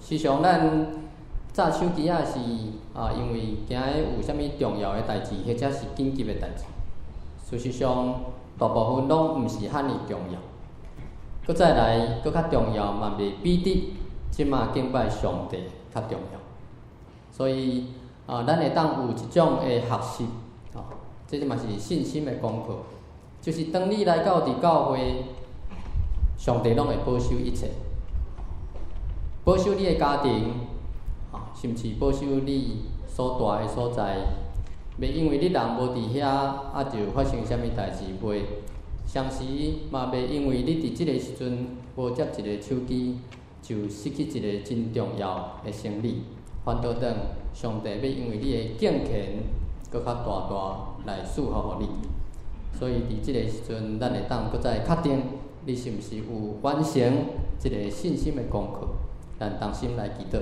時常咱紮手機仔是啊，因為驚有啥物重要的代誌，或者是緊急的代誌。事實上，大部分攏毋是遐爾重要。閣再來，閣較重要嘛，袂比得這馬敬拜上帝較重要。所以啊，咱會當有一種的學習，啊，這嘛是信心的功課，就是當你來到佇教會，上帝攏會保守一切，保守你的家庭，啊，甚至保守你所蹛的所在，袂因為你人無佇遐，啊就發生啥物代誌袂。同時嘛袂因為你佇這個時陣無接一个手機，就失去一个真重要的生理。反倒轉，上帝欲因為你的敬虔，閣較大大來賜福予你。所以佇這個時陣，咱會當閣再確定，你是毋是有完成這个信心的功課。咱同心來祈禱。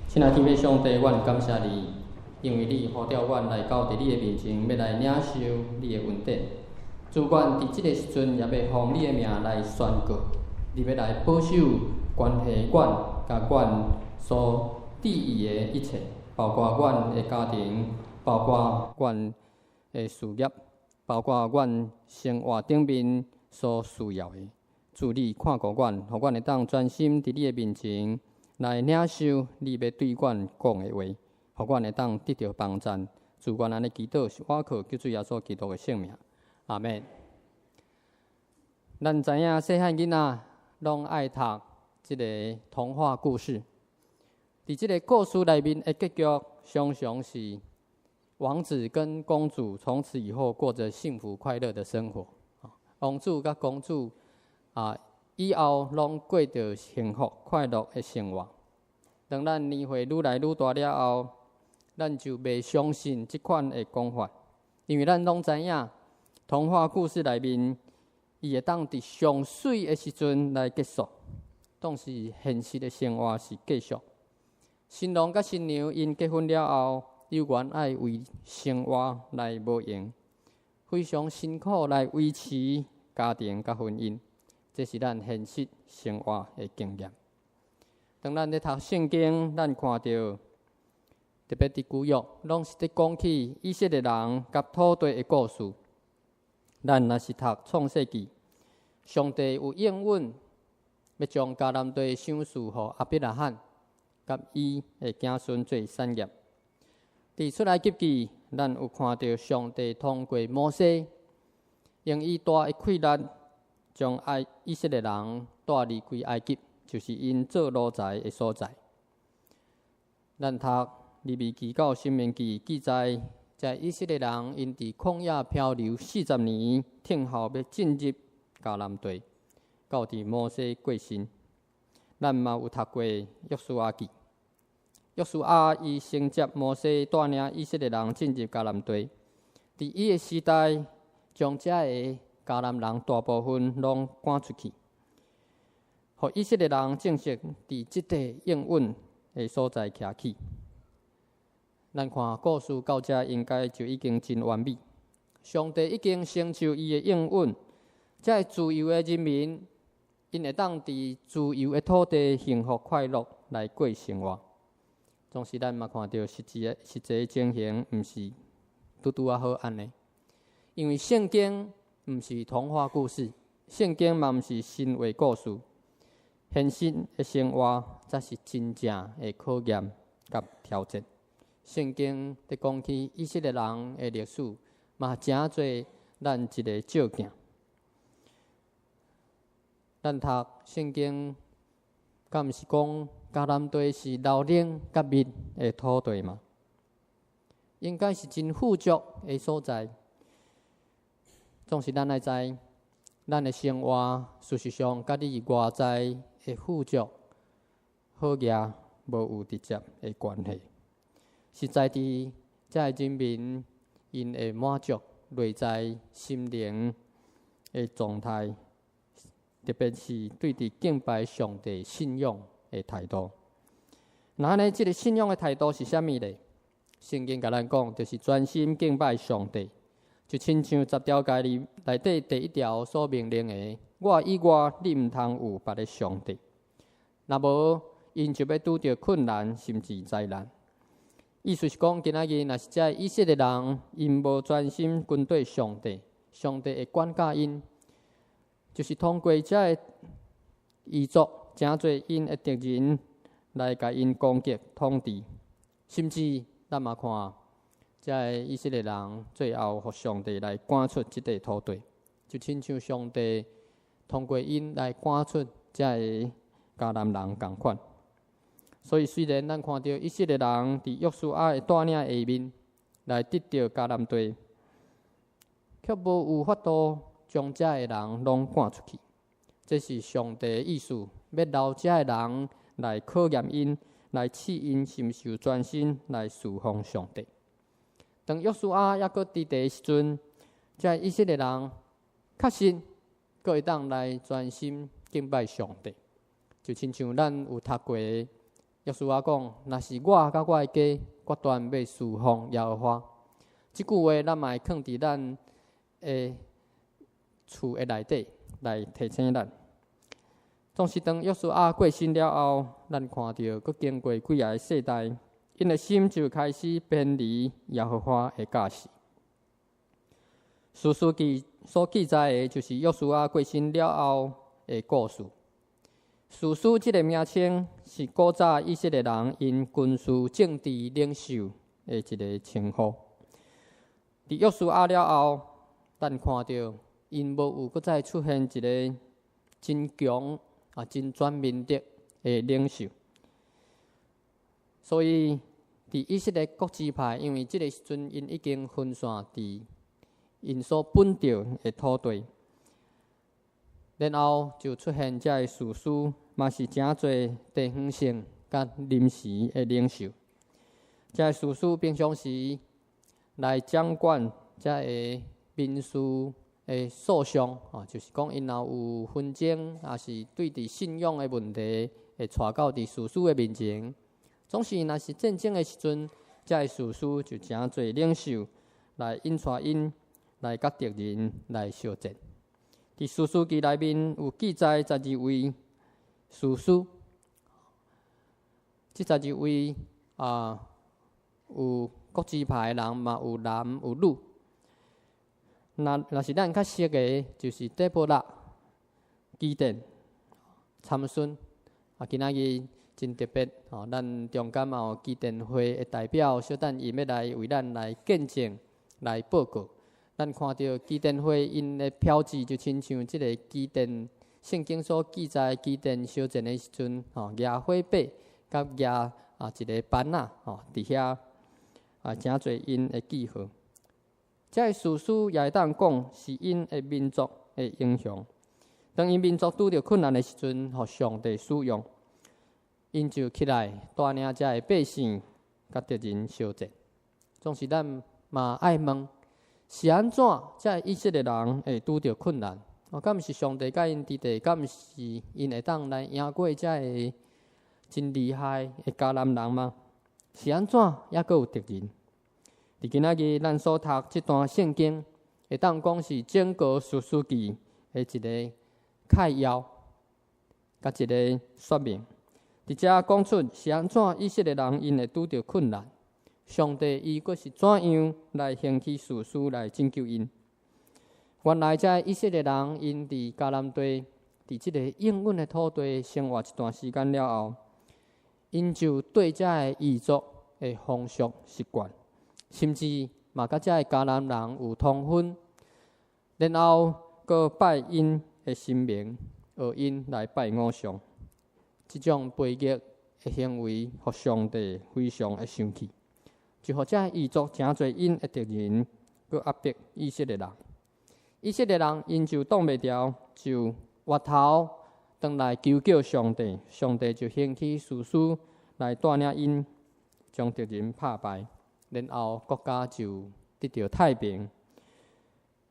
親愛天父上帝，阮感謝你，因為你呼召阮來到佇你的面前，欲來領受你的恩典。主，阮佇這个時陣也欲奉你的名來宣告，你欲來保守關係阮佮阮所注意的一切，包括阮的家庭，包括阮的事業，包括阮生活頂面所需要的。主，你看顧阮，予阮會當專心佇你的面前來領受你欲對阮講的話，予阮會當得著幫贊。主，阮按呢祈禱是倚靠救主耶穌基督的聖名。阿們。咱知影細漢囡仔攏愛讀這个童話故事，佇這个故事內面的結局，常常是王子跟公主從此以後過著幸福快樂的生活。王子佮公主啊，以後攏過著幸福快樂的生活。當咱年歲愈來愈大了後，咱就袂相信這款的講法，因為咱攏知影童話故事內面，伊會當佇上媠的時陣來結束，當時現實的生活是繼續。新郎佮新娘𪜶結婚了後，猶原愛為生活來無閒，非常辛苦來維持家庭佮婚姻，這是咱現實生活的經驗。當咱咧讀聖經，咱看著特別佇舊約，攏是佇講起以色列人佮土地的故事。咱若是讀創世記，上帝有應允，欲將迦南地賞賜予亞伯拉罕佮伊的子孫做產業。佇出埃及記，咱有看著上帝通過摩西，用伊大的氣力，將愛以色列人帶離開埃及，就是𪜶做奴才的所在。咱讀利未記到申命記記載，這以色列人𪜶佇曠野漂流40年，等候欲進入迦南地，到佇摩西過身。咱嘛有讀過約書亞記，約書亞伊承接摩西帶領以色列人進入迦南地，佇伊的時代，將遮个迦南人大部分攏趕出去，予以色列人正式佇這塊應允的所在徛起。咱看故事到這應該就已經真完美。上帝已經成就伊的應允，這个自由的人民，𪜶會當佇自由的土地幸福快樂來過生活。總是咱嘛看著實際情形，毋是拄拄仔好按呢。因為聖經毋是童話故事，聖經嘛毋是神話故事，現實的生活才是真正的考驗佮挑戰。聖經佇講起以色列人的歷史，嘛誠做咱一个照鏡。咱讀聖經，敢毋是講迦南地是流奶佮蜜的土地嗎？應該是真富足的所在。總是咱愛知，咱的生活事實上佮你外在的富足好額無有直接的關係。實在佇遮个人民，𪜶會滿足內在心靈的狀態，特別是對佇敬拜上帝信仰的態度。那按呢，這个信仰的態度是啥物咧？聖經共咱講，就是專心敬拜上帝，就親像十條誡裡內底第一條所命令的：我以外，你毋通有別个上帝。若無𪜶就欲拄著困難，甚至災難。意思是講，今仔日若是這以色列人，𪜶無專心跟綴上帝，上帝會管教𪜶，就是通過這个異族，誠濟𪜶的敵人來共𪜶攻擊統治，甚至咱嘛看，這个以色列人最後予上帝來趕出這塊土地，就親像上帝通過𪜶來趕出這个迦南人仝款。所以雖然咱看著以色列人佇約書亞的帶領下面來得著迦南地，卻無有法度將遮的人攏趕出去。這是上帝的意思，欲留遮的人來考驗𪜶，來試𪜶是毋是有專心來侍奉上帝。當約書亞猶閣佇地的時陣，這以色列人確實閣會當來專心敬拜上帝，就親像咱有讀過的約書亞講：若是我佮我的家，決斷欲侍奉耶和華。這句話咱嘛會囥佇咱的厝的內底來提醒咱。總是當約書亞過身了後，咱看著閣經過幾仔个世代，𪜶的心就開始偏離耶和華的教示。士師記所記載的，就是約書亞過身了後的故事。士師這个名稱是古早以色列人𪜶軍事政治領袖的一个稱呼。佇約書亞了後，咱看著𪜶無有閣再出現一个真強啊、真全面的領袖。所以，佇以色列各支派，因為這个時陣𪜶已經分散佇𪜶所分著的土地，然後就出現這个士師，嘛是誠濟地方性佮臨時的領袖。這个士師平常時來掌管這个民事的訴訟，啊，就是講𪜶若有紛爭，抑是對佇信仰的問題，會帶到佇士師的面前。總是若是戰爭的時陣，這个士師就誠濟領袖來引帶𪜶來佮敵人來相戰。佇士師記內面有記載十二位士師，這十二位啊，有各支派的人，嘛有男有女。若是咱較熟的，就是底波拉、基甸、參孫。啊，今仔日真特別吼，咱中間嘛有基甸會的代表，小等𪜶欲來為咱來見證、來報告。咱看著基甸會𪜶的標誌，就親像這个基甸聖經所記載基甸相戰的時陣，吼，舉火把佮舉啊一个板仔，吼，佇遐啊，誠濟𪜶的記號。這个士師也會當講是𪜶的民族的英雄。當𪜶民族拄著困難的時陣，予上帝使用，𪜶就起來帶領這个百姓佮敵人相戰。總是咱嘛愛問，是按怎這个以色列人會拄著困難？哦，敢毋是上帝佮𪜶佇地？敢毋是𪜶會當來贏過這个真厲害的迦南人嗎？是按怎猶閣有敵人？佇今仔日咱所讀這段聖經，會當講是整個士師記的一个概要，佮一个說明。佇遮講出是按怎以色列人𪜶會拄著困難，上帝伊閣是怎樣來興起士師來拯救𪜶。原來這以色列人𪜶佇迦南地，佇這个應允的土地生活一段時間了後，𪜶就對這个異族的風俗習慣，甚至嘛佮這个迦南人有通婚，然後閣拜𪜶的神明，學𪜶來拜偶像。這種悖逆的行為，予上帝非常的生氣，就予這異族誠濟𪜶的敵人，閣壓迫以色列人。以色列人𪜶就擋袂牢，就回頭轉來求叫上帝，上帝就興起士師來帶領𪜶，將敵人拍敗，然後國家就得著太平。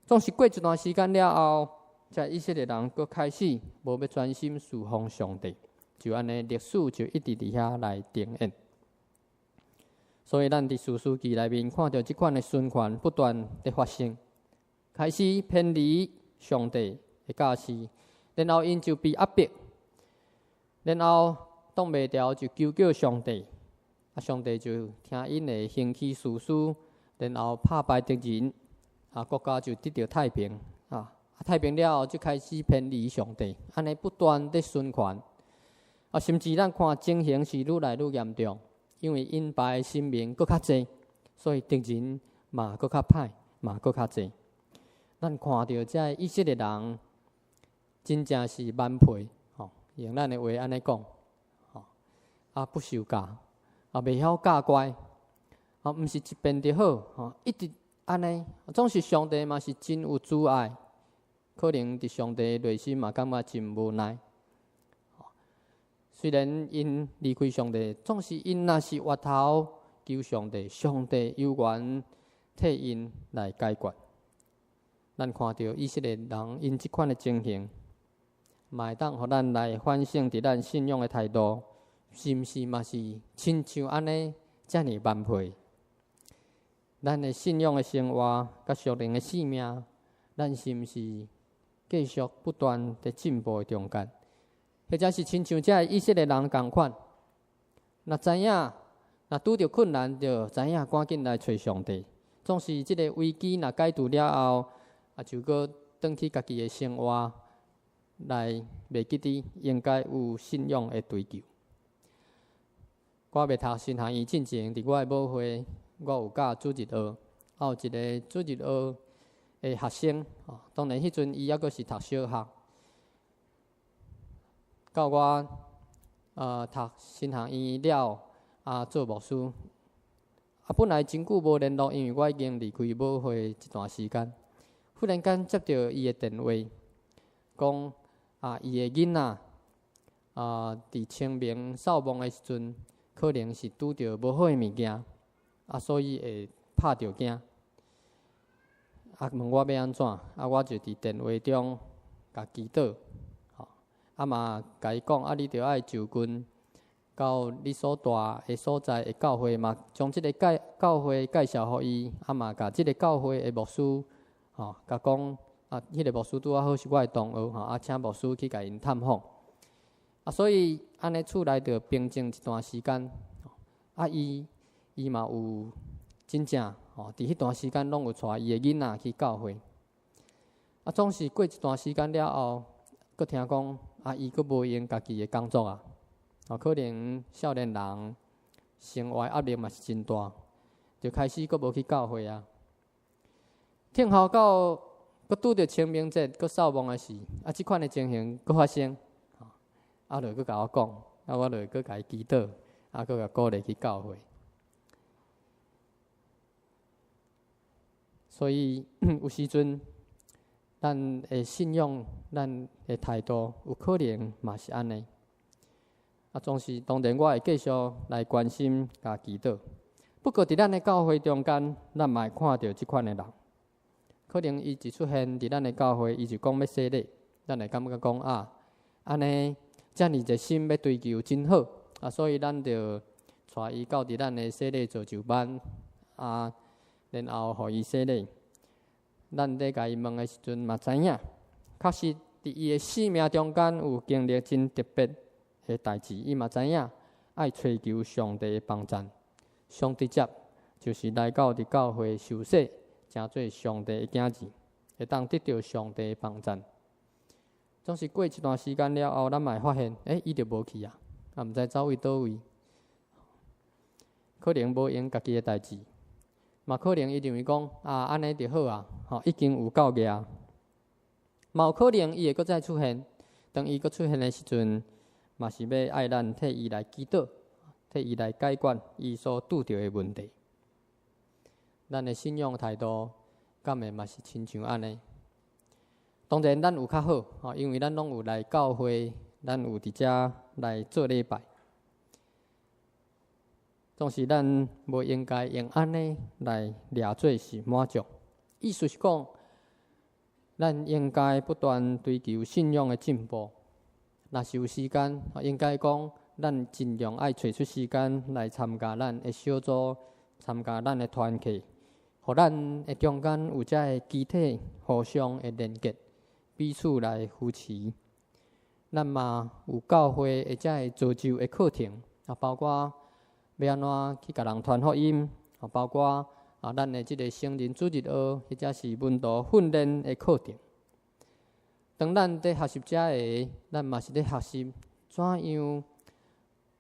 總是過一段時間了後，這以色列人閣開始無欲專心侍奉上帝，就按呢歷史就一直佇遐來重演。所以咱佇士師記內面看著這款的循環不斷佇發生，開始偏離上帝的教示，然後𪜶就被壓迫，然後擋袂牢就求叫上帝，啊，上帝就聽𪜶的興起士師，然後拍敗敵人，啊，國家就得著太平，啊，太平了後就開始偏離上帝，按呢不斷佇循環，啊，甚至咱看情形是愈來愈嚴重，因為𪜶拜的神明閣較濟，所以敵人嘛閣較歹，嘛閣較濟。咱看著這个以色列人真正是頑皮，吼，用咱的話按呢講，吼，啊不受教，啊袂曉教乖，啊毋是一遍就好，吼，一直按呢，總是上帝嘛是真有慈愛，可能佇上帝內心嘛感覺真無奈。雖然𪜶離開上帝，總是𪜶若是回頭求上帝，上帝猶原替𪜶來解決。咱看著以色列人𪜶這款的情形，嘛會當予咱來反省佇咱信仰的態度，是毋是嘛是親像按呢遮爾頑皮？咱的信仰的生活佮屬靈的生命，咱是毋是繼續不斷佇進步的中間？或者是親像這个以色列人仝款，若知影若拄著困難，就知影趕緊來揣上帝。總是這个危機若解除了後，啊，就閣轉去家己的生活來，袂記得應該有信仰的追求。我欲讀神學院進前，佇我的母會，我有教主日學，啊有一个主日學的學生，當然彼陣伊猶閣是讀小學，到我讀神學院了，啊做牧師，啊本來真久無聯絡，因為我已經離開母會一段時間。忽然間接著伊的電話，講啊，伊的囡仔啊，佇清明掃墓的時陣，可能是拄著無好的物件，啊，所以會拍著驚。啊，問我欲按怎？啊，我就佇電話中共祈禱，吼，啊嘛共伊講，啊，你著愛就近到你所蹛的所在的教會嘛，將這个介教會介紹予伊，啊嘛共這个教會的牧師。吼，共講啊，彼个牧師拄仔好是我的同學吼，啊，請牧師去共𪜶探訪。啊，所以按呢厝內就平靜一段時間。啊，伊伊嘛有真正吼，佇彼段時間攏有帶伊的囡仔去教會。啊，總是過一段時間了後，閣聽講啊，伊閣無閒家己的工作啊。哦，可能少年人生活壓力嘛是真大，就開始閣無去教會啊。聽候到閣拄著清明節閣掃墓的時，啊，這款的情形閣發生，啊，就閣共我講，啊，我就閣共伊祈禱，啊，閣共鼓勵去教會。所以有時陣，咱的信仰、咱的態度，有可能嘛是按呢。啊，總是當然，我會繼續來關心、共祈禱。不過，佇咱的教會中間，咱嘛會看著這款的人。可能伊一出現佇咱的教會，伊就講欲洗禮，咱會感覺講啊，按呢遮爾熱心欲追求真好啊，所以咱就帶伊到佇咱的洗禮造就班啊，然後予伊洗禮。咱咧共伊問的時陣嘛知影，確實佇伊的生命中間有經歷真特別的代誌，伊嘛知影愛揣求上帝的幫贊，上直接就是來到佇教會受洗。成做上帝的囝兒，會當得著上帝的幫贊。總是過一段時間了後，咱嘛會發現，欸，伊就無去啊，啊，毋知走去佗位，可能無閒家己的代誌，嘛可能伊認為講，啊，按呢就好啊，吼，已經有夠額。嘛有可能伊會閣再出現，當伊閣出現的時陣，嘛是欲愛咱替伊來祈禱，替伊來解決伊所拄著的問題。咱的信仰態度，敢會嘛是親像按呢？當然，咱有較好，吼，因為咱攏有來教會，咱有佇遮來做禮拜。總是咱無應該用按呢來掠做是滿足。意思是講，咱應該不斷追求信仰的進步。若是有時間，應該講，咱盡量愛揣出時間來參加咱的小組，參加咱的團契。予咱的中間有這个肢體互相的連結，彼此來扶持。咱嘛有教會的遮个造就的課程，啊，包括欲按怎去共人傳福音，啊，包括啊，咱的這个成人主日學，或者是門徒訓練的課程。當咱佇學習遮个，咱嘛是咧學習怎樣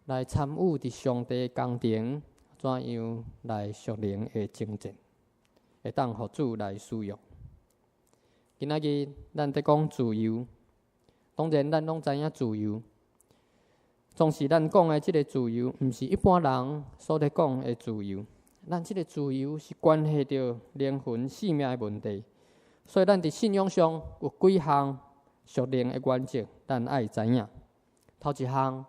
來參與佇上帝的工程，怎樣來屬靈的征戰，會當予主來使用。今仔日咱佇講自由，當然咱攏知影自由，總是咱講的這个自由，毋是一般人所咧講的自由。咱這个自由是關係著靈魂性命的問題，所以咱佇信仰上有幾項屬靈的原則，咱愛知影。頭一項，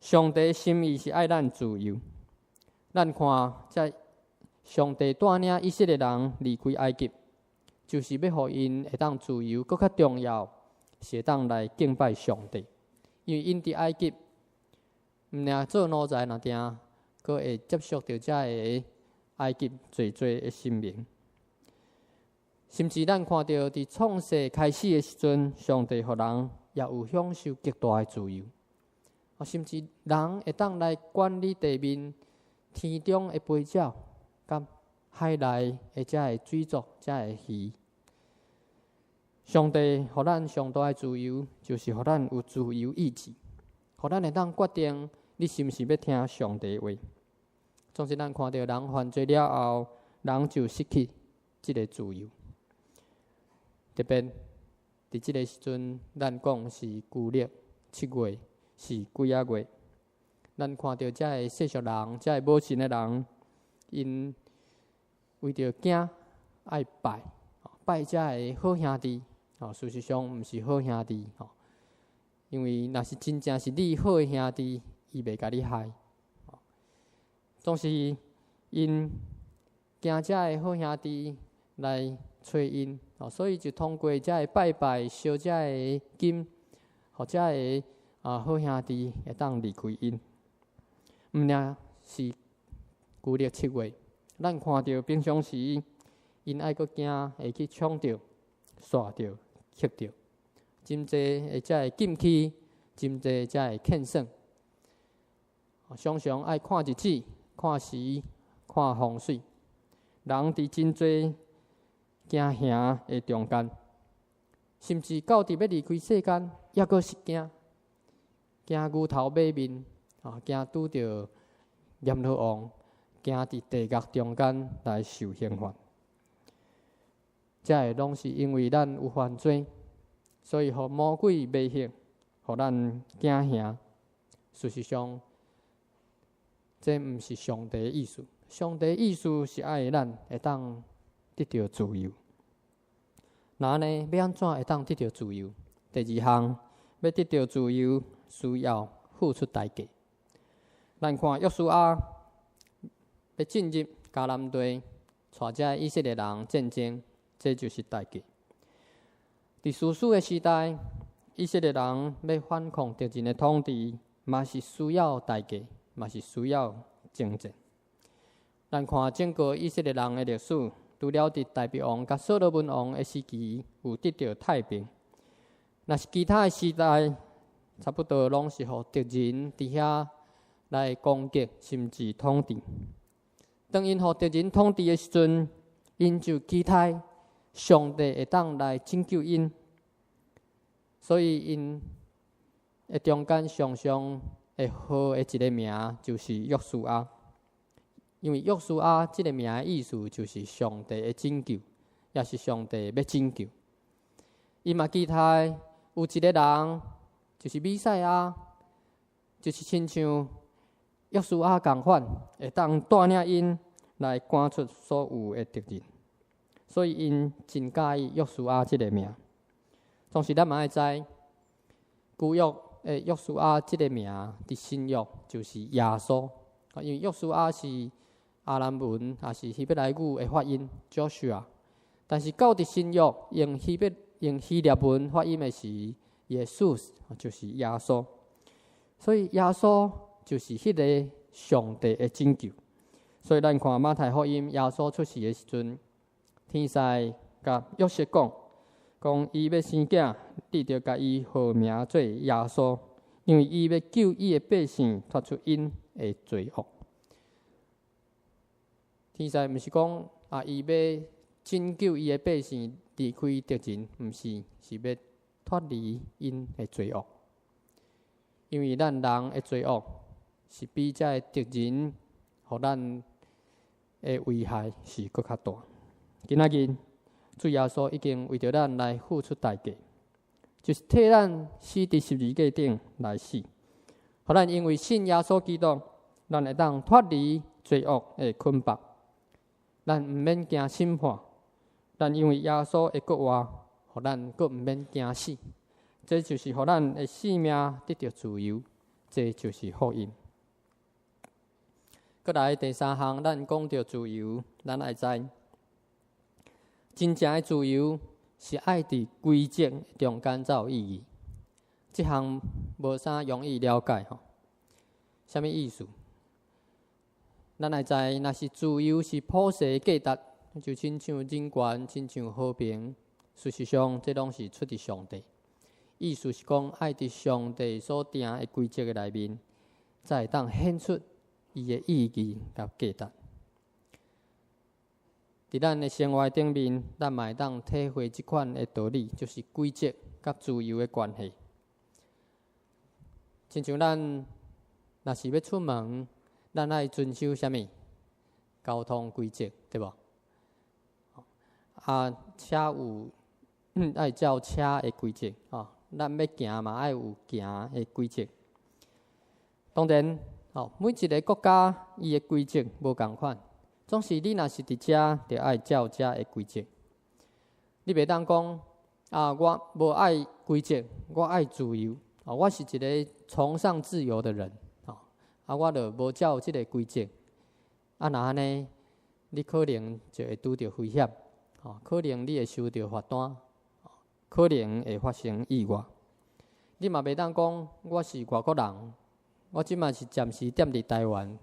上帝心意是愛咱自由。咱看，這上帝帶領以色列人離開埃及，就是欲予𪜶會當自由，閣較重要是會當來敬拜上帝。因為𪜶佇埃及，毋爾做奴才，若定閣會接觸著遮个埃及濟濟的神明。甚至咱看著佇創世開始的時陣，上帝予人也有享受極大的自由。啊，甚至人會當來管理地面、天中的飛鳥，佮海內的遮个水族、遮个魚。上帝予咱上大的自由，就是予咱有自由意志，予咱會當決定你是毋是欲聽上帝話。總是咱看著人犯罪了後，人就失去這个自由。特別佇這个時陣，咱講是舊曆七月，是鬼仔月。咱看著遮个世俗人，遮个無信的人，𪜶為著驚愛拜，拜遮个好兄弟，哦，事實上毋是好兄弟，吼，因為若是真正是你好的兄弟，伊袂共你害。總是𪜶驚遮个好兄弟來揣𪜶，哦，所以就通過遮个拜拜燒遮个金，予遮个啊好兄弟會當離開𪜶。毋爾是舊曆七月，咱看著平常時，𪜶愛閣驚會去搶著、煞著、乞著，真濟的遮个禁區，真濟遮个騙算，常常愛看日子、看時、看風水。人佇真濟驚嚇的中間，甚至到佇欲離開世間，抑閣是驚，驚牛頭馬面，啊，驚拄著閻羅王，驚佇地獄中間來受刑罰。這个攏是因為咱有犯罪，所以予魔鬼迷惑，予咱驚嚇。事實上，這毋是上帝的意思。上帝意思是愛咱會當得著自由。那按呢，欲按怎會當得著自由？第二項，欲得著自由，需要付出代價。咱看約書亞欲進入迦南地，帶遮以色列人戰爭，這就是代價。佇士師的時代，以色列人欲反抗敵人的統治，嘛是需要代價，嘛是需要征戰。咱看整個以色列人的歷史，除了佇大衛王佮所羅門王的時期有得著太平，若是其他的時代，差不多攏是予敵人佇遐來攻擊，甚至統治。當𪜶予敵人統治的時陣，𪜶就期待上帝會當來拯救𪜶，所以𪜶的中間常常會號的一个名就是約書亞，因為約書亞這个名的意思就是上帝的拯救，也是上帝欲拯救。伊嘛期待有一个人，就是彌賽亞，就是親像約書亞仝款，會當帶領𪜶來趕出所有的敵人。所以𪜶真佮意約書亞這个名。同時，咱嘛愛知，舊約的約書亞這个名，佇新約就是耶穌。因為約書亞是亞蘭文，抑是希伯來語的發音 Joshua，但是到佇新約用希臘文發音的是 Ἰησοῦς，就是耶穌。所以耶穌就是彼个上帝的拯救。所以咱看馬太福音，耶穌出世的時陣，天使共約瑟講，講伊欲生囝，你著共伊號名做耶穌，因為伊欲救伊的百姓脫出𪜶的罪惡。天使毋是講啊，伊欲拯救伊的百姓離開敵人，毋是，是欲脫離𪜶的罪惡。因為咱人的罪惡是比這个敵人予咱的危害是閣較大。今仔日主耶穌已經為著咱來付出代價，就是替咱死佇十字架頂來死，予咱因為信耶穌基督，咱會當脫離罪惡的捆綁，咱毋免驚審判，咱因為耶穌會復活，予咱閣毋免驚死。這就是予咱的生命得著自由，這就是福音。閣來第三項，咱講著自由，咱愛知，真正的自由是愛佇規則中間才有意義。這項無啥容易了解吼，啥物意思？咱愛知，若是自由是普世價值，就親像人權，親像和平，事實上，這攏是出佇上帝。意思是講，愛佇上帝所定的規則的內面，才會當顯出伊的意義佮價值。佇咱的生活頂面，咱嘛會當體會這款的道理，就是規則佮自由的關係。親像咱若是欲出門，咱愛遵守啥物交通規則，對無？啊，車有愛照車的規則，吼，咱欲行嘛愛有行的規則。當然，吼，每一个國家伊的規則無仝款。總是你若是佇遮，就愛照遮的規則。你袂當講啊，我無愛規則，我愛自由。啊，我是一个崇尚自由的人。啊，我就無照這个規則。啊，若按呢，你可能就會拄著危險。吼，可能你會收著罰單，可能會發生意外。你嘛袂當講我是外國人，我這馬是暫時踮佇台灣。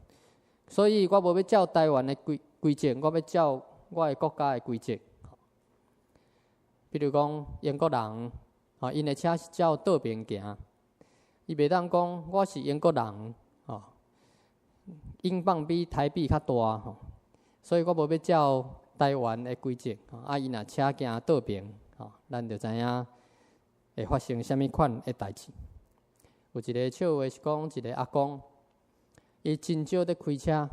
所以我無欲照台灣的規規則，我欲照我的國家的規則。比如講英國人，吼，𪜶的車是照倒爿行，伊袂當講我是英國人，吼，英鎊比台幣較大，吼，所以我無欲照台灣的規則。啊，伊若車行倒爿，吼，咱就知影會發生啥物款的代誌。有一個笑話是講一個阿公。伊真少咧開車，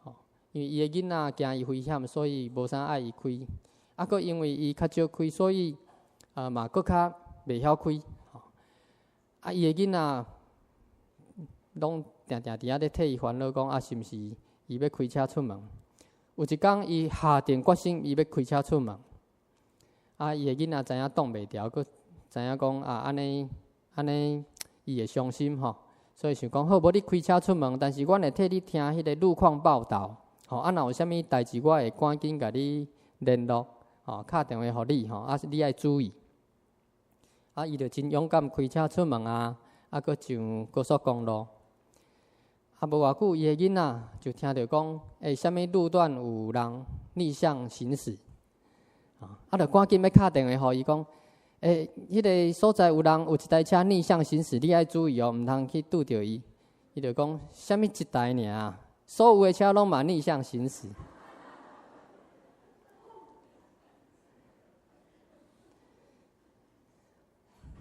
吼，因為伊的囡仔驚伊危險，所以無啥愛伊開。啊，閣因為伊較少開，所以啊嘛閣較袂曉開。啊，伊的囡仔攏定定佇遐咧替伊煩惱，講啊，是毋是伊欲開車出門？有一工，伊下定決心，伊欲開車出門。啊，伊的囡仔知影擋袂牢，閣知影講啊，按呢按呢，伊會傷心吼。所以想講好，無你開車出門，但是阮會替你聽彼个路況報導，吼，啊，若有啥物代誌，我會趕緊共你聯絡，吼，敲電話予你，吼，啊，你愛注意。啊，伊就真勇敢開車出門啊，啊，閣上高速公路。啊，無偌久，伊的囡仔就聽著講，欸，啥物路段有人逆向行駛，啊，就趕緊欲敲電話予伊講。欸，彼个所在有人有一台車逆向行駛，你愛注意哦，毋通去拄著伊。伊就講，啥物一台爾？所有的車攏嘛逆向行駛。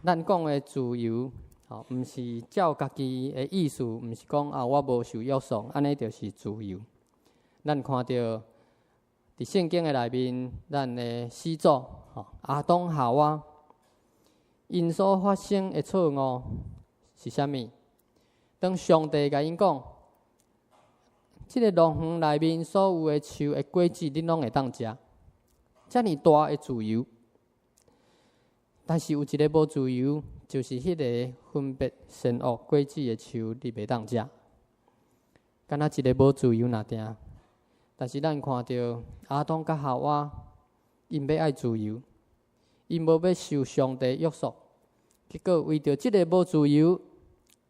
咱講的自由，吼，毋是照家己的意思，毋是講啊，我無受約束，按呢就是自由。咱看著佇聖經的內面，咱的始祖，吼，亞當夏娃。𪜶所發生的錯誤是啥物？當上帝共𪜶講，這个樂園內面所有的樹的果子，恁攏會當食，遮爾大的自由。但是有一个無自由，就是彼个分別善惡果子的樹，你袂當食。敢若一个無自由爾定。但是咱看著亞當佮夏娃，𪜶欲愛自由，𪜶無欲受上帝約束。結果為著這个無自由，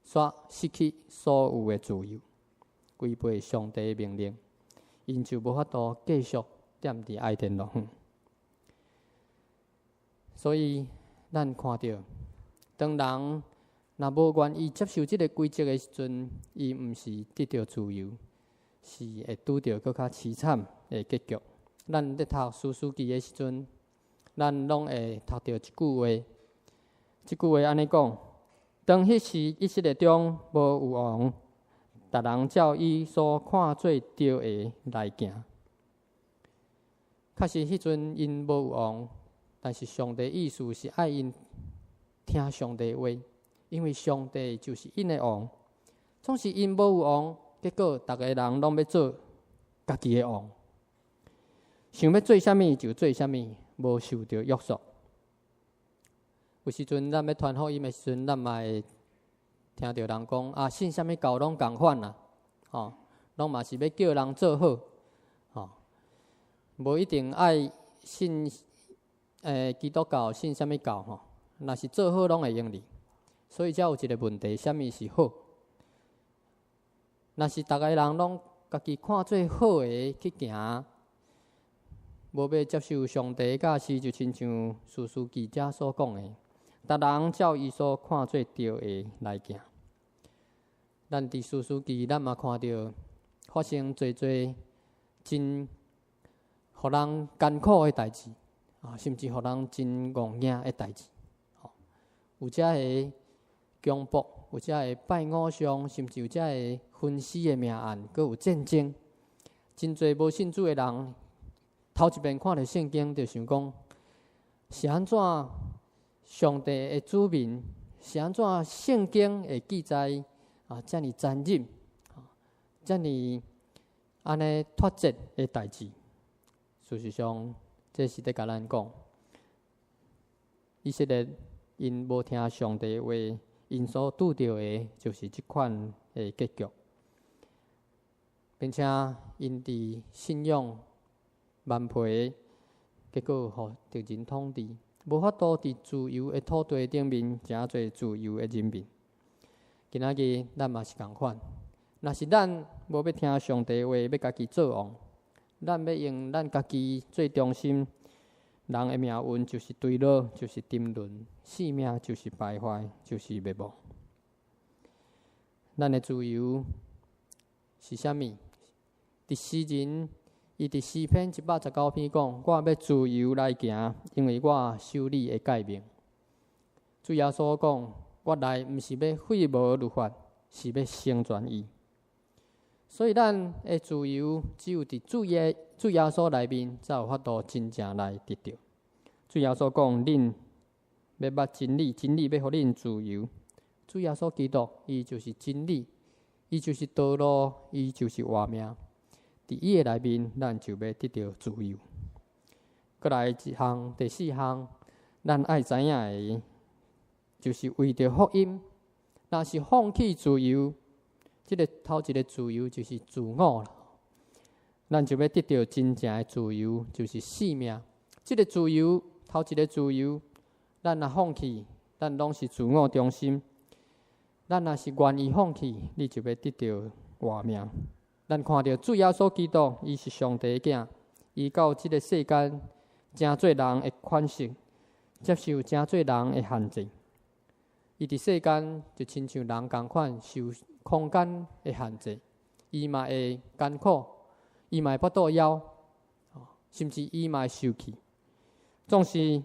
煞失去所有的自由，違背上帝的命令，𪜶就無法度繼續踮佇愛殿樂園。所以咱看著，當人若無願意接受這个規則的時陣，伊毋是得著自由，是會拄著閣較淒慘的結局。咱咧讀士師記的時陣，咱攏會讀著一句話，這句話按呢講：當彼時以色列中無有王，逐人照伊所看做著的來行。確實，彼陣𪜶無有王，但是上帝意思是愛𪜶聽上帝話，因為上帝就是𪜶的王。總是𪜶無有王，結果逐个人攏欲做家己的王，想欲做啥物就做啥物，無受著約束。有時陣咱欲傳福音的時陣，咱嘛會聽著人講啊，信啥物教攏仝款啦，吼，攏嘛是欲叫人做好，吼，無一定愛信基督教，信啥物教吼，若是做好攏會用哩。所以才有一个問題，啥物是好？若是逐个人攏家己看做好的去行，無欲接受上帝教示，就親像士師記遮所講的，逐人照伊所看做著的來行。咱佇士師記，咱嘛看著發生濟濟真予人艱苦的代誌，啊，甚至予人真戇硬的代誌。有遮个強暴，有遮个拜偶像，甚至有遮个分屍的命案，閣有戰爭。真濟無信主的人，頭一遍看著聖經，就想講是按怎上帝的子民，是按怎聖經會記載啊，遮爾殘忍，遮爾按呢脫節的代誌。事實上，這是佇共咱講，以色列𪜶無聽上帝話，𪜶所拄著的就是這款的結局，並且𪜶佇信仰蠻皮，結果予敵人統治，無法度佇自由的土地頂面成做自由的人民。今仔日咱嘛是仝款，若是咱無欲聽上帝話，欲家己做王，咱欲用咱家己做中心，人的命運就是墜落，就是沉淪，性命就是敗壞，就是滅亡。咱的自由是啥物？佇詩人，伊佇詩篇119篇講：我欲自由來行，因為我守你的誡命。主耶穌講：我來毋是欲廢無律法，是欲成全伊。所以，咱的自由只有佇主耶穌內面，才有法度真正來得著。主耶穌講：恁欲捌真理，真理欲予恁自由。主耶穌基督，伊就是真理，伊就是道路，伊就是活命。佇伊的內面，咱就欲得著自由。閣來一項，第四項，咱愛知影的，就是為著福音，若是放棄自由，這个頭一个自由就是自我啦。咱就欲得著真正的自由，就是生命。這个自由，頭一个自由，咱若放棄，咱攏是自我中心。咱若是願意放棄，你就欲得著活命。咱看著主耶穌基督，伊是上帝的囝，伊到這个世間，成做人的款式，接受成做人的限制。伊佇世間就親像人仝款，受空間的限制，伊嘛會艱苦，伊嘛會腹肚枵，甚至伊嘛會受氣。總是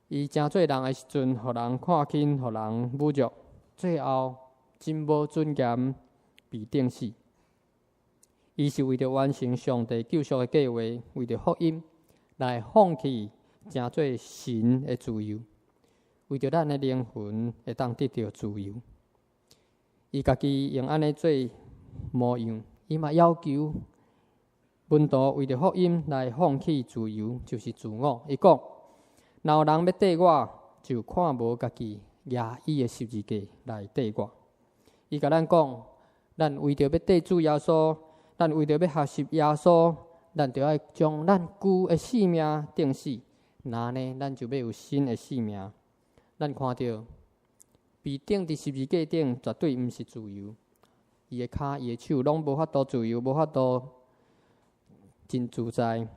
伊成做人的時陣，予人看輕，予人侮辱，最後真無尊嚴被釘死。伊是為著完成上帝救贖的計劃，為著福音來放棄成做神的自由，為著咱的靈魂會當得著自由。伊家己用按呢做模樣，伊嘛要求門徒為著福音來放棄自由，就是自我。伊講：若有人欲綴我，就看無家己，舉伊的十字架來綴我。伊共咱講，咱為著欲綴主耶穌，咱為著欲學習耶穌，咱著愛將咱舊的性命釘死，那呢，咱就欲有新的性命。咱看著被釘佇十字架頂，絕對毋是自由。伊的跤、伊的手攏無法度自由，無法度真自在。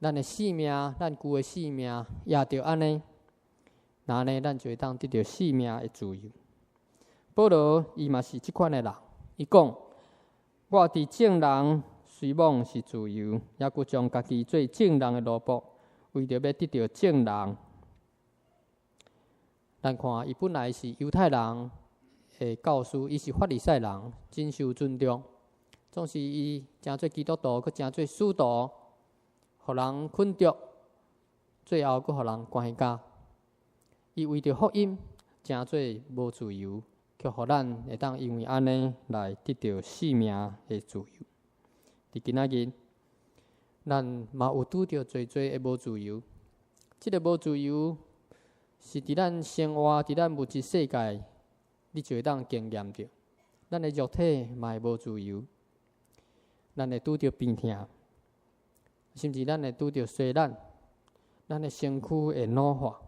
咱的性命，咱舊的性命也著按呢，若按呢，咱就會當得著生命的自由。保羅伊嘛是這款的人，伊講：我佇眾人雖罔是自由，猶閣將家己做眾人的奴僕，為著欲得著眾人。咱看，伊本來是猶太人的教師，伊是法利賽人，真受尊重。總是伊成做基督徒，閣成做使徒，予人捆著，最後閣予人關監。伊為著福音，成做無自由，卻予咱會當因為按呢來得著生命的自由。佇今仔日，咱嘛有拄著濟濟的無自由。這个無自由是佇咱生活、佇咱物質世界，你就會當經驗著。咱的肉體嘛會無自由，咱會拄著病痛，甚至咱會拄著衰懶，咱的身軀會老化，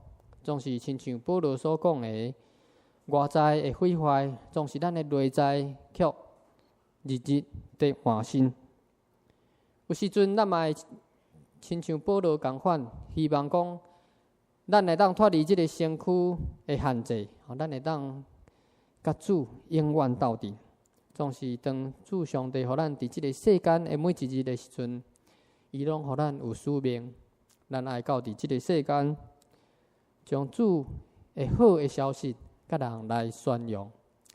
總是親像保羅所講的，外在會毀壞，總是咱的內在卻日日佇換新。有時陣咱嘛會親像保羅仝款，希望講咱會當脫離這个身軀的限制，咱會當佮主永遠鬥陣。總是當主上帝予咱佇這个世間的每一日的時陣，伊攏予咱有使命，咱愛到佇這个世間，將主的好的消息佮人來宣揚，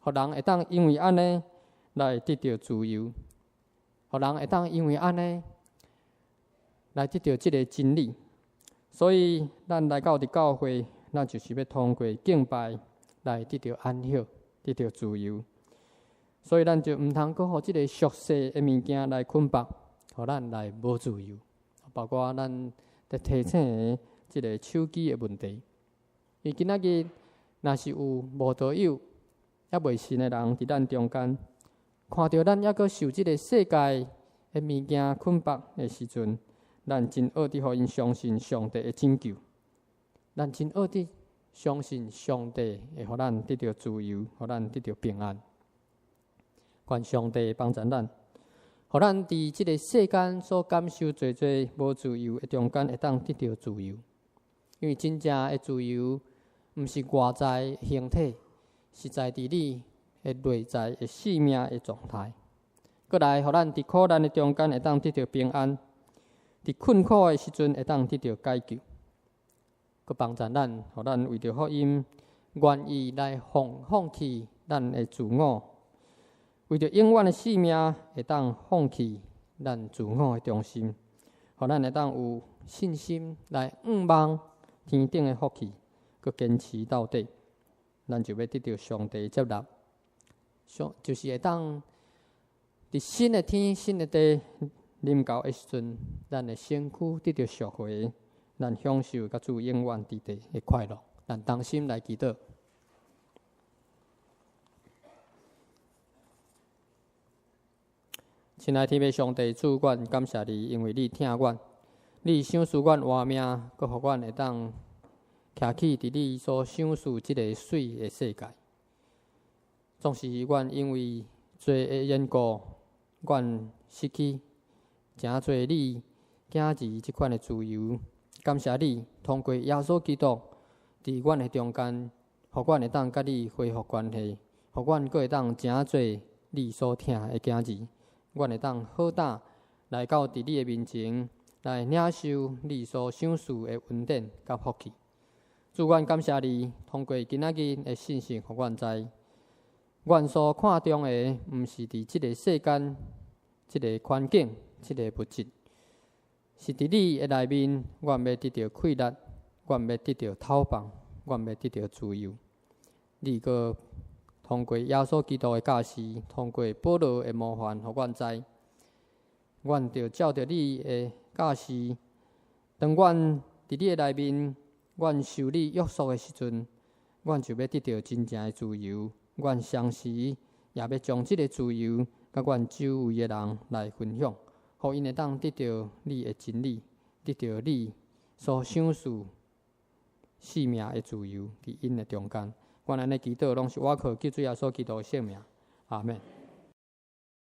予人會當因為按呢來得著自由，予人會當因為按呢來得著這个真理。所以，咱來到佇教會，咱就是欲通過敬拜來得著安息，得著自由。所以，咱就毋通閣予這个俗世的物件來捆綁，予咱來無自由。包括咱佇提醒的這个手機的問題。伊今仔日若是有無道友、猶未信的人佇咱中間，看著咱猶閣受這个世界的物件捆綁的時陣，咱真僫得予𪜶相信上帝的拯救。咱真僫得相信上帝會予咱得著自由，予咱得著平安。願上帝幫助咱，予咱佇這个世間所感受濟濟無自由的中間，會當得著自由。因為真正的自由，毋是外在形體，是在佇你的內在的生命的狀態。閣來，予咱佇苦難的中間會當得著平安，佇困苦的時陣會當得著解救。閣幫助咱，予咱為著福音，願意來放棄咱的自我，為著永遠的生命，會當放棄咱自我的中心，予咱會當有信心來向望天頂的福氣，閣堅持到底，咱就欲得著上帝的接納，上就是會當佇新的天、新的地臨到的時陣，咱的身軀得著贖回，咱享受佮主永遠佇地的快樂。咱同心來祈禱。親愛天父上帝，主，阮感謝你，因為你疼阮，你賞賜阮活命，閣予阮會當徛起佇你所賞賜這个媠的世界。總是阮因為罪的緣故，阮失去誠濟你囝兒這款的自由。感謝你通過耶穌基督佇阮的中間，予阮會當佮你恢復關係，予阮閣會當成做你所疼的囝兒。阮會當好膽來到佇你的面前，來領受你所賞賜的恩典佮福氣。主，阮感謝你，通過今仔日的信息，予阮知，阮所看重的，毋是佇這个世間、這个環境、這个物質，是佇你的內面，阮欲得著氣力，阮欲得著透放，阮欲得著自由。你閣通過耶穌基督的教示，通過保羅的模範，予阮知，阮著照著你的教示，當阮佇你的內面，阮受你約束的時陣，阮就欲得著真正的自由。阮同時也欲將這个自由，佮阮周圍的人來分享，予𪜶會當得著你的真理，得著你所賞賜生命的自由，佇𪜶的中間。阮按呢祈禱，攏是倚靠救主耶穌基督的聖名。阿們。